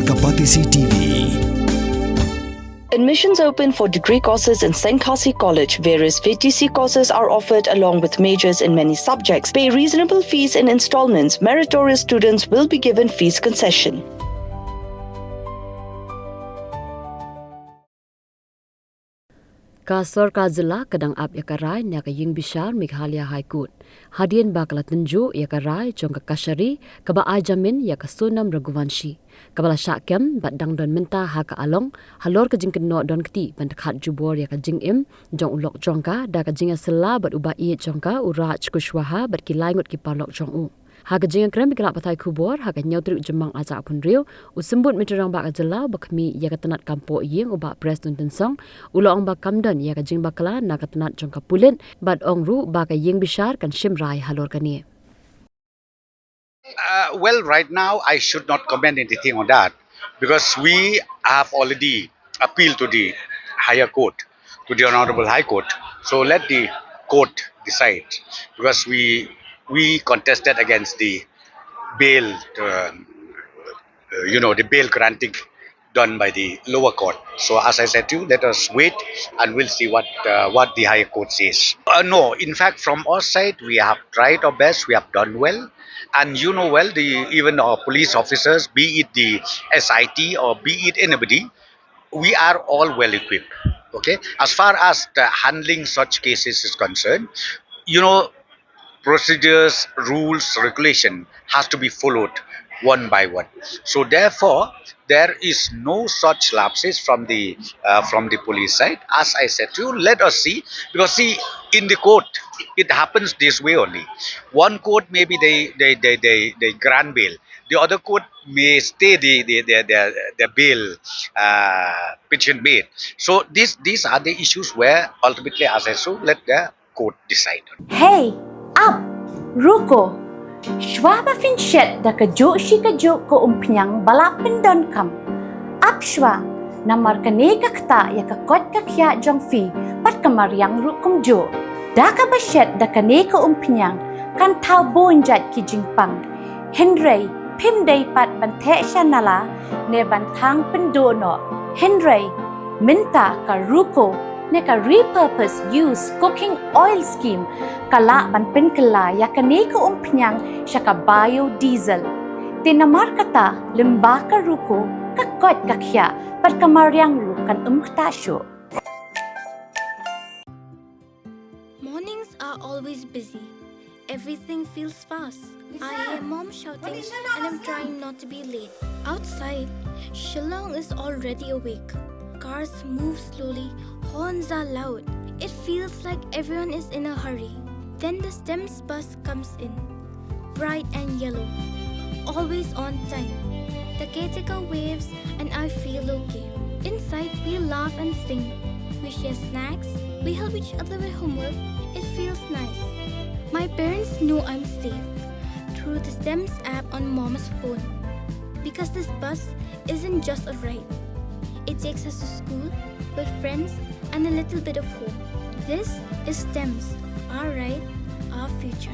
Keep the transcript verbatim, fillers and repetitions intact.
Kapatisi T V. Admissions open for degree courses in Saint Khasi College. Various V T C courses are offered along with majors in many subjects. Pay reasonable fees in installments. Meritorious students will be given fees concession. Ka sorkar jylla ka dang ap ïa ka rai na ka ïing bishar Meghalaya High Court hadien ba ka la tynjuh ïa ka rai jong ka kashari kaba ai jamin ïa ka Sonam Raghuvanshi, kaba la shah kem bad dang don mynta ha ka along halor ka jingkynnoh don kti ban khat jubor ïa ka jingim jong u lok jong ka da ka jingïasylla bad u ba ïeit jong ka u Raj Kushwaha bad ki lai ngut ki paralok jong u. Ha ka jingïakren bad ki lad pathai khubor ha ka hynñiew tarik u Jymmang ar hajar arphew hynriew, u Symbud Myntri Rangbah ka jylla uba khmih ïa ka tnat kam poh ïing u Bah Prestone Tynsong u la ong ba kam don ïa ka jingbakla na ka tnat jong ka pulit bad ong ruh ba ka ïing bishar kan shim rai halor kane. Uh, well, right now I should not comment anything on that because we have already appealed to the higher court, to the Honorable High Court. So let the court decide because we we contested against the bail, uh, uh, you know, the bail granting done by the lower court. So as I said to you, let us wait and we'll see what uh, what the higher court says. Uh, no, in fact, from our side, we have tried our best. We have done well, and you know well, the even our police officers, be it the S I T or be it anybody, we are all well equipped. Okay, as far as the handling such cases is concerned, you know, procedures, rules, regulation has to be followed one by one. So therefore, there is no such lapses from the uh, from the police side. As I said to you, let us see, because see, in the court, it happens this way only. One court, maybe they they they they, they grant bail. The other court may stay the the the, the, the bail uh, petition made. So these these are the issues where ultimately, as I said, let the court decide. Hey, ap, ruko. Shwa ba phin shet da kajuh shi kajuh ka umphniang ba la pyndonkam, ap shwa, namar kane ka ktah ïa ka koit ka khiah jong phi bad ka mariang ruh kumjuh. Da kaba shet da kane ka umphniang kan thaw bun jait ki jingpang. Hynrei phim dei pat ban theh sha nala ne ban thang pynduh noh. Hynrei mynta ka ruko ne ka repurpose use cooking oil scheme ka lah ban pynkylla ïa kane ka umphniang sha ka biodiesel. Te namar kata, lyngba ka ruko, ka koit ka khiah bad ka mariang ruh kan ym ktah shuh. Mornings are always busy. Everything feels fast. I hear mom shouting and I'm trying not to be late. Outside, Shillong is already awake. Cars move slowly, horns are loud. It feels like everyone is in a hurry. Then the STEMS bus comes in, bright and yellow, always on time. The caretaker waves and I feel okay. Inside, we laugh and sing. We share snacks, we help each other with homework. It feels nice. My parents know I'm safe through the STEMS app on mom's phone because this bus isn't just a ride. It takes us to school, with friends, and a little bit of home. This is STEMS, our ride, our future.